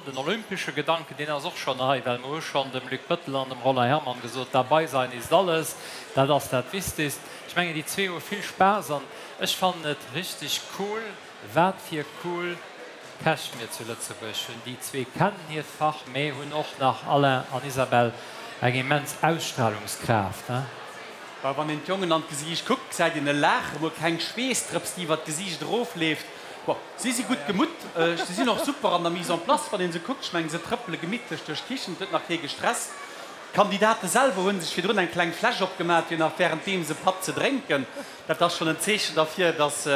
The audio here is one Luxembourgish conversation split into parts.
Den olympesche Gedanken, deen ass och schonn hei, well mer hu schonn dem Luc Bettel an dem Roland Herrmann gesot, dabei sein ist alles, dat ass dat Wichtigst. Ech mengen, déi zwee hu vill Spaass an ech fannen et richteg cool, wat fir cool Käch mir zu Lëtzebuerg hunn. Déi zwee kennen hiert Fach, mä hunn och nach, Alain an Isabelle, eng immens Ausstrahlungskraaft. Well wann een d'Jongen an d'Gesiicht kuckt, gesäit een e Laachen, mol keng Schweessdrëps, déi iwwer d'Gesiicht erofleeft. Bon, si si gutt gemutt, si sinn och super an der Mise en place, wann ee se kuckt. Ech mengen, se trëppele gemittlech duerch d'Kichen, et huet nach kee gestresst. D'Kandidate selwer hu sech virdrun eng kleng Fläsch opgemaach, fir nach wärenddeem se Patt ze drénken. Dat ass schonn en Zeechen derfir, dass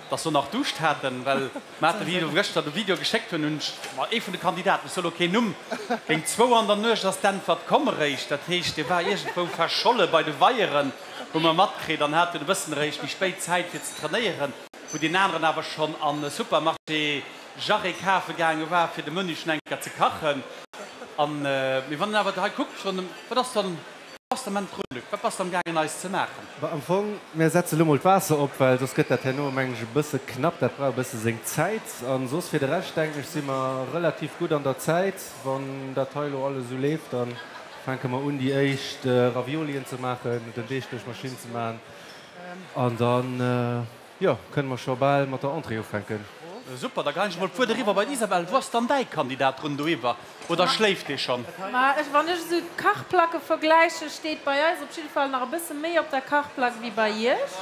dass se nach Duuscht haten, well mer hate wéi ech gëschter de Video geschéckt hunn, hunn ech ma ee vun de Kandidaten, ech soe lo keen Numm, géint zwou an der Nuecht ass d'Äntwert komm eréischt. Dat heescht, dee war iergendwou verscholle bei de Weieren, hu mer matkritt, an hat dunn e bëssen eréischt méi spéit Zäit fir ze trainéieren. wou deen aneren awer schonn an e Supermarché Jarret kafe gaange war, fir de Menu schonn eng Kéier ze kachen. An, mee wann een awer hei kuckt, schonn, wat ass dann, wou bass de am Ament drun, Luc? Wat bass de am gaangen eis ze maachen? Bah, am Fong, mir setze lo mol d'Waasser op, well soss gëtt dat herno, mengen ech, e bësse knapp. Dat brauch e bësse seng Zäit. An soss fir de Rescht, denken ech, si mer relativ gutt an der Zäit. Wann dat hei elo alles esou leeft, da fänke mer un, déi éischt Raviolien ze maachen, den Deeg duerch d'Maschinn ze maachen. An dann, jo, kënne mer scho bal mat der Entrée ufänken. Super, da geheien ech mol d'Wuert eriwwer bei d'Isabel. Wou ass dann däi Kandidat drun doiwwer oder schléift dee schonn? Ma ech, wann ech esou d'Kachplacke vergläichen, steet bei eis op jidde Fall nach e bësse méi op der Kachplack wéi bei iech.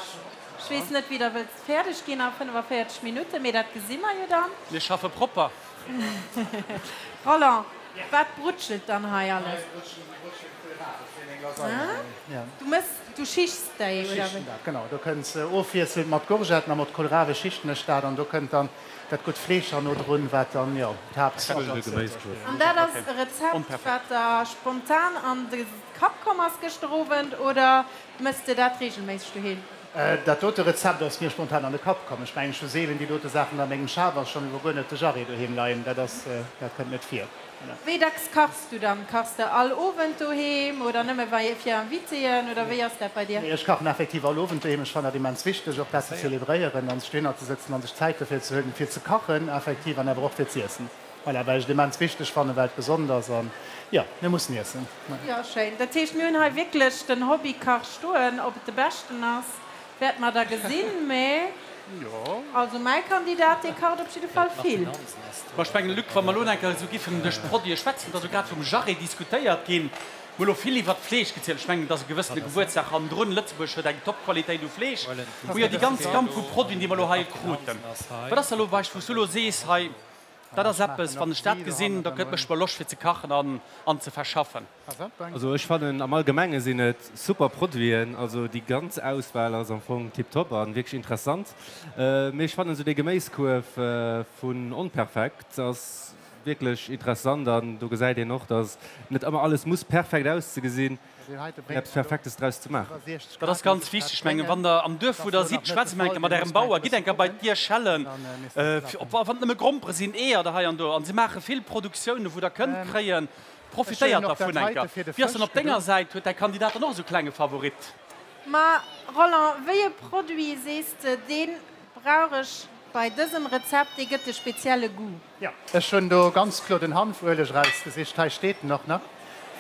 Ech weess net, wéi der wëllt fäerdeg ginn a 45 Minutten, mee dat gesi mer jo dann. Mir schaffe propper. Roland, wat brutschelt dann hei alles? Du mëss, du schichs déi, oder wéi? Ech schichten dat, genau. Do kënnt ofwiesselnd mat Gourgetten a mat Kohlrabi schichten ech dat an do kënnt dann dat gutt Fleesch herno drun, wat dann, jo, d'Haaptzutaten. An dat ass e Rezept, wat der spontan an de Kapp komm ass gëschter Owend, oder mëss de dat regelméisseg doheem? Dat dote Rezept ass mir spontan an de Kapp komm. Ech mengen, ech hu seelen déi dote Saachen a mengem Schaf a schonn iwwer guer net de Jarret doheem leien. Dat ass, dat kënnt net vir. Wéi dacks kachs du dann? Kachs de all Owend doheem oder nëmme fir Invitéen oder wéi ass dat bei dir? Nee, ech kachen effektiv all Owend doheem. Ech fannen dat immens wichteg, och dat ze zelebréieren an sech dohinner ze sëtzen an sech Zäit dofir ze huelen, fir ze kachen effektiv an awer och fir z'iessen. Voilà, well ech et immens wichteg fannen, well et gesond ass an jo, mir mussen iessen. Jo, schéin. Dat heescht, mir hunn hei wierklech den Hobbykach stoen. Ob et de beschten ass, wäerte mer da gesinn, mä also mäi Kandidat, dee kacht op jidde Fall vill. Ma ech mengen, Luc, wa mer elo nach eng Kéier esou giffen duerch d'Produite schwätzen, et ass jo grad vum Jarret diskutéiert ginn, mir hu elo vill iwwert d'Fleesch gezielt, ech mengen, et ass e gewëssene Gebuertsdag hannendrun, Lëtzebuerg huet eng Top-Qualitéit u Fleesch, mir hu jo déi ganz Gamme vu Produiten, déi mer elo hei kruten. Wat ass da elo, wou s du elo sees hei, Dat ass eppes, wann ech dat gesinn, da gëtt mech mer Loscht fir ze kachen an an ze verschaffen. Also ech fannen am Allgemenge sinn et super Produiten, also déi ganz Auswahl ass am Fong tiptop an wierklech interessant. Mee ech fannen esou dee Geméiskuerf vun Onperfekt ass wierklech interessant an do gesäit een och, dass net ëmmer alles muss perfekt auszegesinn. Fir eppes Perfektes draus ze maachen. Dat ass ganz wichteg. Ech mengen, wann Der am Duerf, wou Der sidd, schwätzt emol eng Kéier mat Ärem Bauer, gitt eng Kéier bei d'Dier schellen, ob wann et nëmme Grompere sinn, Eeër oder hei an do. An se maache vill Produktiounen, wou Der kënnt kréien. Profitéiert dervun eng Kéier. Wéi ass dann op denger Säit? Huet däi Kandidat dann och esou klenge Favorit? Ma Roland, wéi e Produit sees de, dee brauch ech bei dësem Rezept, dee gëtt de spezielle Goût? Jo, ech hunn do ganz kloer den Hanfueleg erausgesicht. Hei steet en och nach,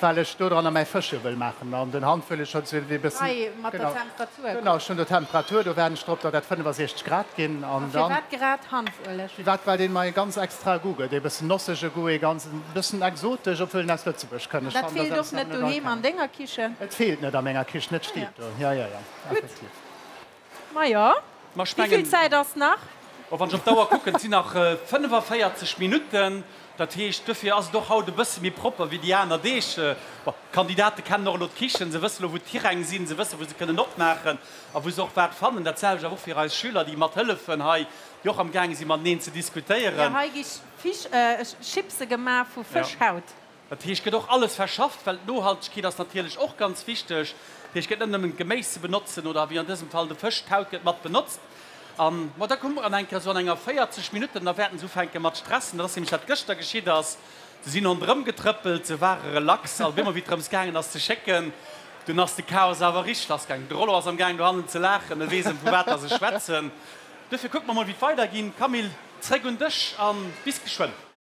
well ech dodranner mäi Fëschche wëll maachen. An den Hanfueleg huet esou e bëssen. Hei mat der Temperatur. Genau, ech hunn do d'Temperatur, do waarden ech drop, datt dat 65 Grad ginn. An dann. A firwat grad Hanfueleg? Firwat? Well deen mer e ganz extrae Goût gëtt, e bëssen nossege Goût, e ganz, e bëssen exotesch, obwuel en aus Lëtzebuerg kënnt. Ech fannen, dat feelt och net doheem an denger Kichen? Et feelt net a menger Kichen, et steet do, jo, jo, jo, effektiv. Majo, wéi vill Zäit ass nach? Bon, wann ech op d'Auer kucken, et sinn nach 45 Minutten. Dat heescht, duerfir ass et och haut e bësse méi propper wéi déi aner Deeg. Bon, d'Kandidate kennen och elo d'Kichen, se wësse elo, wou d'Tiräng sinn, se wësse wou se kënnen opmaachen a wou se och wat fannen. Dat selwecht awer och fir eis Schüler, déi mat hëllefen hei, déi och amgaange si mateneen ze diskutéieren. Jo, hei gi Chipse gemaach vu Fëschhaut. Dat heescht, gëtt och alles verschafft, well d'Nohaltegkeet ass natierlech och ganz wichteg. Dat heescht, gëtt net nëmmen d'Geméis ze benotzen oder wéi an dësem Fall de Fësch, d'Haut gëtt mat benotzt. An, ma da komme mer an eng Kéier esou an enger 40 Minutten, da wäerten se ufänke mat stressen. Dat ass nämlech wat gëschter geschitt ass. Se sinn ronderëm getrëppelt, se ware relax, a wéi et drëms gaangen ass ze schécken, dunn ass de Chaos awer richteg lassgaangen. De Rollo ass am gaang dohannen ze laachen, e weess ëm vu wat dass ech schwätzen. Duerfir kucke mer mol wéi et weiderginn. Camille, zréck un dech a bis geschwënn.